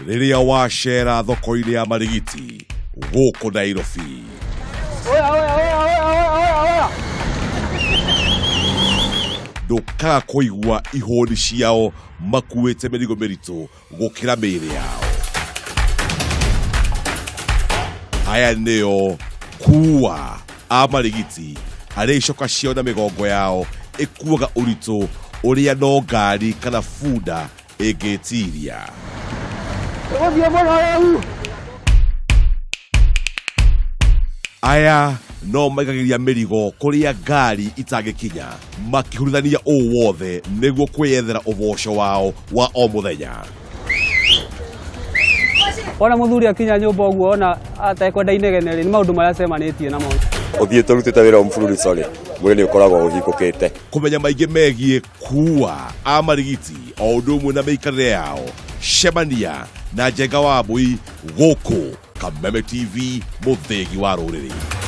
Rĩrĩa wacera thoko-inĩ ya Marigiti gũkũ Nairobi. Oya, oya, oya, oya, oya, oya, oya. Ndũkaga kũigua ihũni ciao makuĩte mĩrigo mĩritũ gũkĩra mĩĩrĩ yao. Aya nĩo kuua a Marigiti arĩa icoka ciao na mĩgongo yao ĩkuaga ũritũ ũrĩa no ngari kana bunda ĩngĩtiria. Tũgũthiĩ mũno rĩu. Aya no maigagĩria mĩrigo kũrĩa ngari itangĩkinya makĩhurithania ũũ wothe nĩguo kwĩyethera ũboco wao wa o mũthenya. Wona mũthuri akinya nyũmba ũguo ona atekwenda inegene rĩ, nĩ maũndũ marĩa acemanĩtie namo. Ũthiĩte ũrutĩte wĩra mfululizo rĩ, mwĩrĩ nĩ ũkoragwo ũhingũkĩte. Kũmenya maingĩ megiĩ kuua a Marigiti o ũndũ ũmwe na mĩikarĩre yao, cemania na Njenga wa Mbũi gũkũ Kameme TV, mũthĩgi wa rũrĩrĩ.